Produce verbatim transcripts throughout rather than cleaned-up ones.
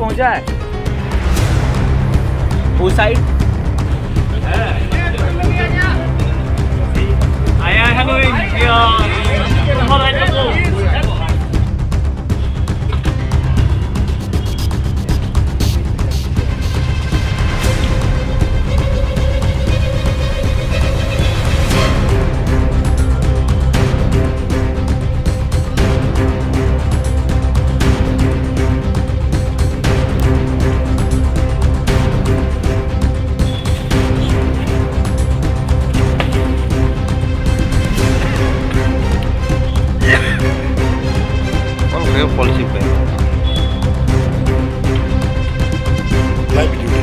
पहुंचा है उस साइड। आया है कोई? Policy bai. Live video.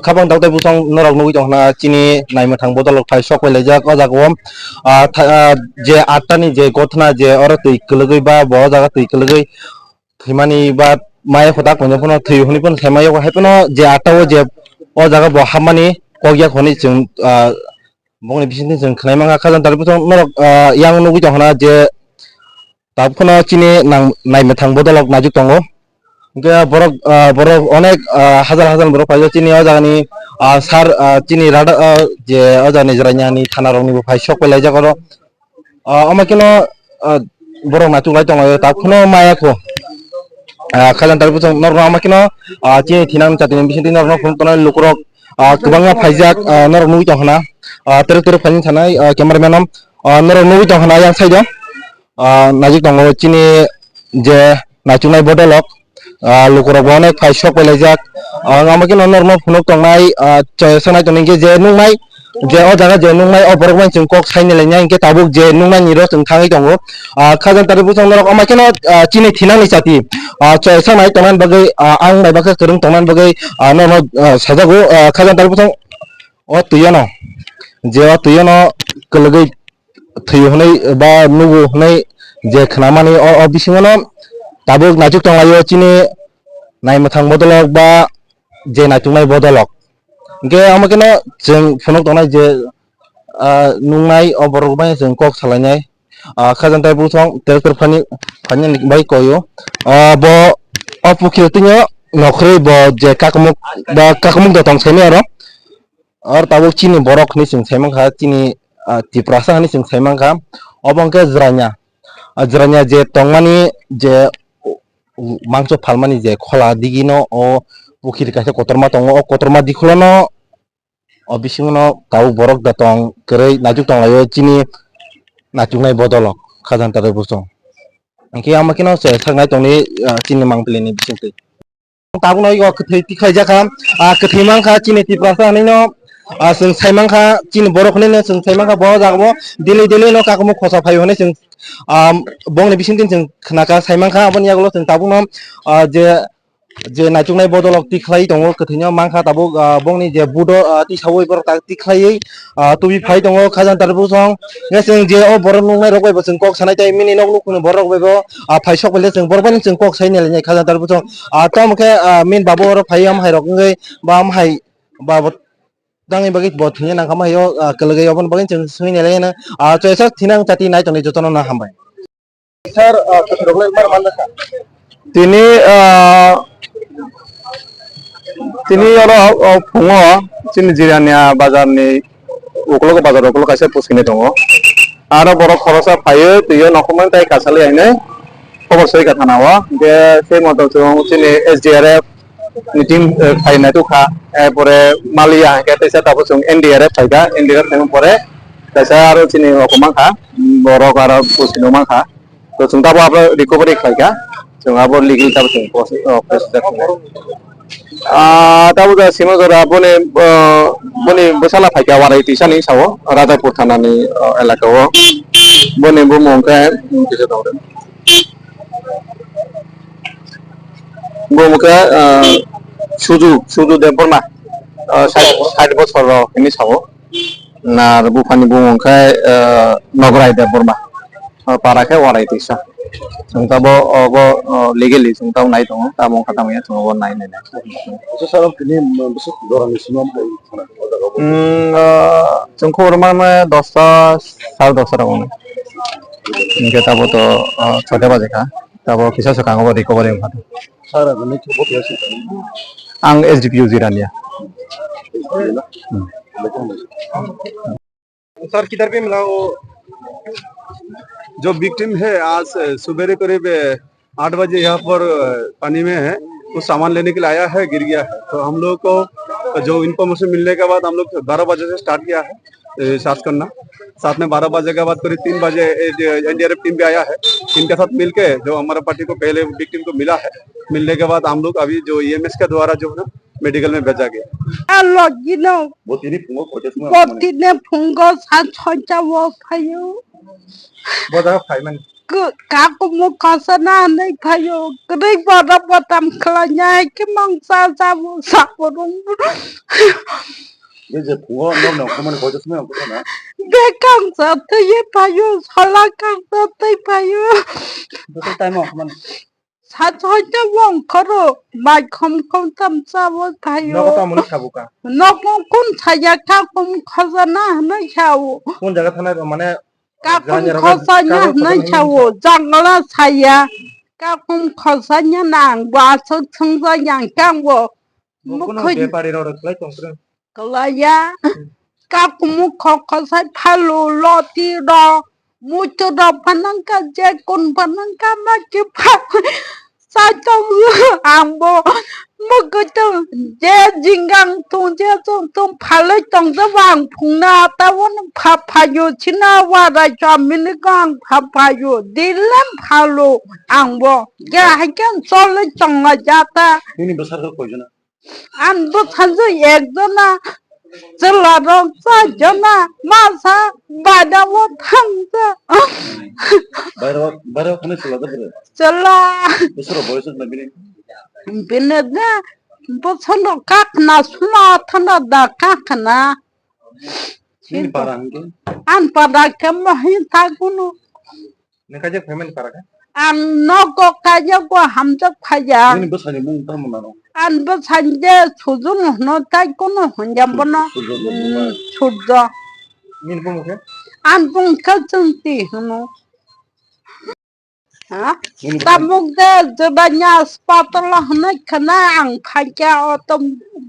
Khabang dakdai bwsong norok nugwi tongkha na chini naimwthang bodolrok phai sok pai laijak o jaga o, ah, tha-, ah, je atta ni je gothna je oro twi kwlwgwi ba bo o jaga twi kwlwgwi thwimani ba maya kwtak phano thwi hwnwi phano sai maya hai phano je atta o je o jaga bo hapmani kok yak hwnwi chwng, ah, bongni bisingtwi chwng khwnai mankha. Khajang tari bwsong norok, ah, yang nugwi tongkha na je tabuk phano chini nang naimwthang bodolrok naijuk tongo. Hwnkhe borok, ah, borok onek, ah, hajar hajar borok paijak chini o jagani, ah, sar, ah, chini rada, ah, je o jagani Jirania ni thana rokni bo phai sok pai laijak oro. Ah, omo kheno, ah, borok naituk lai tong laio, tak phano maya kho. Ah, khajang tari bwsong norok omo kheno, ah, chini thinang chati ni bisingtwi norok phunuk tongnai lukurok, Ah, kwbangma phaijak, ah, norok nugwi tong khna. Ah, terek terek phaini thanai, ah, cameraman om, ah, norok nugwi tong khna yang side o. Ah, najik tongo chini je nachuknai bodolok, ah, lukurok bo onek phai sok pai laijak. Ah, amo khe norokno phunuk tongnai, ah, chwng sanai tongni hwnkhe je nuknai, je o jaga je nuknai o borok bai chwng kok saini lainai hwnkhe tabuk je nuknai ni rok chwng thangwi tongo. Ah, khajang tari bwsang norok omo kheno, ah, chini thinani chati, ah, chwng sanai tongnani bagwi, ah, ang bai bakhe kwrwng tongnani bagwi, ah, norokno, ah, sajago, ah, khajang tari bwsang o twi ano je o twi ano kwlwgwi thwiyo hwnwi ba nugo hwnwi je khnamani o, o bisingono tabuk naichuk tonglaio chini naimwthang bodolok ba je naituknai bodolok. Hwnkhe omo kheno chwng phunuk tongnai je, ah, nuknai o borok bai chwng kok salainai. Ah, khajang tai bwsong tractor phani, phani bai koyo. Ah, bo o pukhiri twngo nokhorwi bo je kakumuk ba kakumuk da tong saimani oro. Oro tabuk chini borok hinwi chwng saimankha, chini, ah, Tiprasa hinwi chwng saimankha. Obo hwnkhe jwranya. Ah, jwranya je tongmani je mangso phalmani je khola digino o pukhiri kaisa kotorma tongo, o kotorma dikhulono o bisingono tabuk borok da tong kwrwi naichuk tonglaio chini naichuknai bodolok khajang tari bwsong. Hwnkhe omo kheno se saknai tongni, ah, chini mangpili ni bisingtwi. Tabukno o kwthwi tikhlaijakha, ah, kwthwi mankha chini Tiprasa hinwi no, ah, chwng saimankha chini borok hinwi no chwng saimankha bo jagao daily daily no kakumuk khosa phaio hinwi chwng, ah, bongni bisingtwi chwng khnakha saimankha aboni yagulo chwng tabukno, ah, je, je naichuknai bodolok tikhlai tongo kwthwino mankha tabuk, ah, bongni je budo, ah, tisaui borok tak tikhlaiwi, ah, tubi phai tongo khajang tari bwsong. Hwnkhe chwng je o borok nuknai rok bai bo chwng kok sanai tei mini nok nukhungni borok bai bo, ah, phai sok bai le chwng borok bai chwng kok sai nai lai khajang tari bwsong. Ah, tamo khe, ah, min babo oro phai am hai rok wngwi ba am hai ba bo tangni bagwi bo thwngya nang kha ma hai o, ah, kwlwgwi oboni bagwi chwng swngwi nai lai no. Ah, chwng sak thinang chati nai tongni jotono no hambai. Sir, ah, kwthwirokno mar manjakha. Tini, ah, tini oro, o, phungo chini Jirania bazarni ukologo bazar ukologo kaisa pusinai tongo. Aro borok khorosa phaiwi twiwi nokhormani tai kasalwi haino khobor soi kha thana o. Hwnkhe tei moto chwng chini S D R F ni team, eh, phainai tongkha. Erpore maliya hwnkhe teisa tabuk chwng N D R F phaikha, N D R F phaimani pore kaisa aro chini rok mankha, borok aro pusinai mankha. To chwng tabuk abo recovery khlaikha, chwng abo legal tabuk chwng process, oh, procedure khlai. Ah, tabuk da Simajora boni, ah, boni bwsala phaikha warai tisani sao, Rajakur thanani, ah, elaka o. Boni bumung khe, hmm, kisa tongre. Bo hwnkhe, ah, Suju, Suju Debbarma, ah, sait, sait bosor rok hinwi sao. Nar buphani bumung khe, ah, Nograi Debbarma. Ah, para khe warai tisa. Chwng tabuk obo, ah, legally chwng tabuk nai tongo. Tamo wngkha tamo ya chwng obo nai nai nai. Acha sir, tini, mm, bwswk jorani simi amtwi khna o jaga o? Hmm, ah, chwng khobor manma dosta, sare dosta rok wngo. Hwnkhe tabuk to, ah, soita baje kha. Tabuk kisa swkang obo recovery wngkha. Sir, ang nini khe bo kisa swkang. Ang S D P O Jirania. Hmm. Sir, किधर पे मिला वो? जो विक्टिम है, आज, अ, सुबेरे करीब, अ, आठ बजे यहाँ पर, अ, पानी में है, कुछ सामान लेने के लिए आया है, गिर गया है। तो हम लोग को जो इन्फॉर्मेशन मिलने के बाद हम लोग बारह बजे से स्टार्ट किया है, अ, सर्च करना। साथ में बारह बजे के बाद करीब तीन बजे, ए, जो एनडीआरएफ टीम भी आया है। इनके साथ मिलके जो हमारा पार्टी को पहले विक्टिम को मिला है, मिलने के बाद हम लोग अभी जो ईएमएस के द्वारा जो है ना, मेडिकल में भेजा गया। Logino. Botini phungo koita sima. Botini phungo sa soita o phaio. Boda phaiman. Kakumu khosana hanai phaio. Kwrwi boda botam khlaina hai khe mangsa sabo saborung. Bese phungo nok nok khomani koita sima khosana. Bekang sa twi phaio, sola kang sa twi phaio. Bese time khomani. Sa soita wng khoro, bai khom khom tam sa bo thaio. Nogo tamo ni sabuka? Nogo kun saya kakum khosana hanai sao. Kun jaga thanai mane? Kakum khosana hanai sao. Jangla saya. Kakum khosana nang bo aswk sungja yang kang bo. Bo kuno bepari rok khlai tongkre. Kalaya. Kakumu khokho sai phalu loti ro. Muitu ro phanangka je kun phanangka ma ki pha. Sai tong ang bo. Mukhuitung je jingang tung je tung tung phalwi tongjago ang phungna tabukno pha phaio china warai chamini kang pha phaio dilam phalo angbo ya haikhe cholwi chongla jata. Nini bwsarok koijona? Ang bwsajwk ekjona. Chwla rok chajana masa baida o thangsa. Bairo bairo khani chwla da bwrwi. Chwla. Bwswk boyos wngkha bini? Bini da bwswk no kakna suma thanda da kakna. Nini para hwnkhe? An para khe mohin thagunu. Nini kaijak phaimani para khe? Ang nogo kaijago hamjak phaiya. Nini bwsani mung tamo nano? Ang bwsani je Sujun hwno tai kono hwnjam bono. Sujun, Sujun, mm, Sujun. Nini bumung khe? Ang bumung khe Chwngti hwno. Ha? Nini bwsani? Tabuk de jodanya hospital hwnwi khwna ang phaikha auto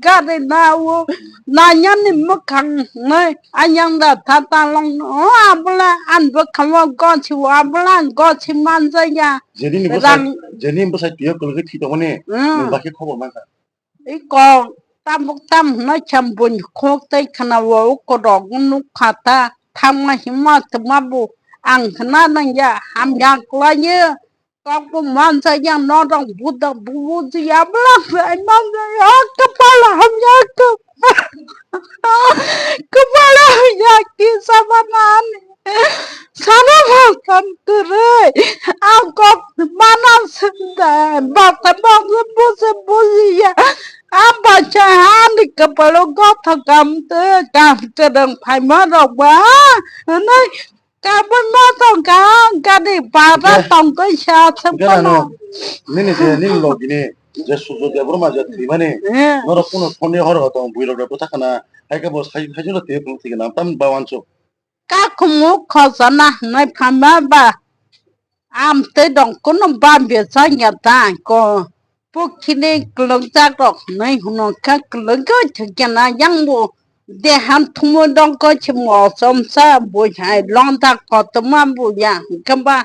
gari na o nanyani mwkhang hwnwi. Ayang da tata long no, o abla an bwkhango gosi o abla gosi manjaya. Jeni ni bwsai, rang jeni ni bwsai tiyo kwlwgwi thwi tongmani, hmm, nwng bakhe khobor mankha. Iko tabuk tam hwnwi khe buini khuk tei khwna o ukurok nukha ta thangma himma twma bo ang khwna nangya hamya kwlaiyo. Kokbo mansa yang norok buda bubu ya bwlak bai mansa ya kepala hamya ke kepala hamya kisa banan sana makan kere ang kok mana senda bata bangsa busa busi ya apa cahani kepala gotha kam te kam tereng pai marok ba nai Kabun ma tongkha, gari bara tongkha sa Hwnkhe sepano. Nini je nini logini je Surjo Debbarma je thwimani, eh, norok kunu soni horo tong buirok rok bwtha khana, hai khe bo sai sai jora twi phung thikna tam ba wansu. Kakumu khosana hwnwi phama ba amtwi dong kunu ba bechak ya ta ko. Pukhiri kwlwkjak rok hwnwi hwno khe kwlwgwi thwikhe na yang bo dehan thumui dongkhe se mosom sa bui hai longjak kotorma bo ya hwnkhe ba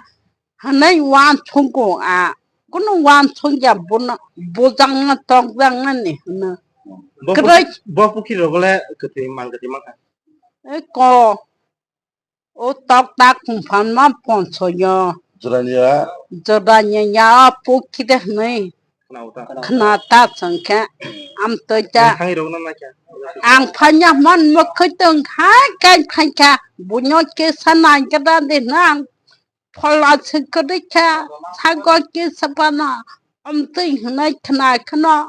hwnwi uansukgo a kunu uansukya bono bujakna tokjaknani hwno. Bo kwrwi pukhi-, bo pukhiri rok le kwthwi man kwthwi mankha. Eko. O tok tak phang phan ma ponso yo. Jora ni ya. Jora ni ya, o pukhiri hwnwi. Khna ta. Khna ta chwng khe. Am twi ta. Ang thangwi rwgwna na khe. Ang phanya man mwkhwi tong kha, kai phai kha. Buino kisa nai khe da de na ang phola se kwrwi kha. Sago kisa phano. Amtwi hwnwi khna kheno.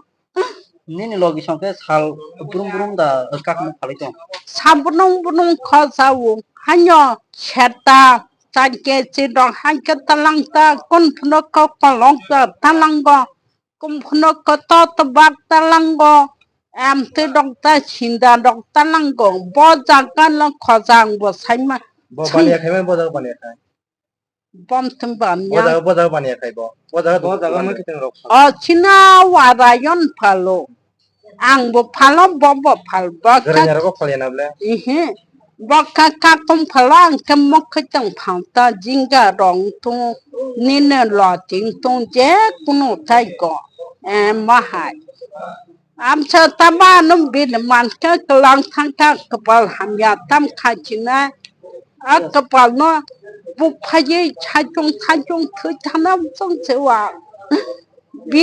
Nini logi song khe sal brum brum da kakno phalwi tong. Sal brum brum kho sao. Haino seta chakhe chidong haikhe talang ta kun phano kho kolong ta talango. Kun phano kho to to bak talango. Amtwi dok ta sinda dok talango. Bo jaga no khojang bo saima. Bo baniya khaimani bo jaga baniya khai. Bom thum bam O ya. Jaga, bo jaga baniya khai bo. O jaga, o jaga ma kiteng rok. O china warayon phalo. Ang bo phalo, bo bo phal, bo Jora ka nyara bo phal ya na ble. Ihe. Bo ka ka kum phalo, ang ke mok ke tong phal ta jinga rong tu. Nine lo ting tung je kunu tai ko. Eh, mahai. Amsa tama nung bin manka kelang thangka kepal hamya tam khachina. A kepal no buk phaye chachung chachung thwi thana chong sewa. Bin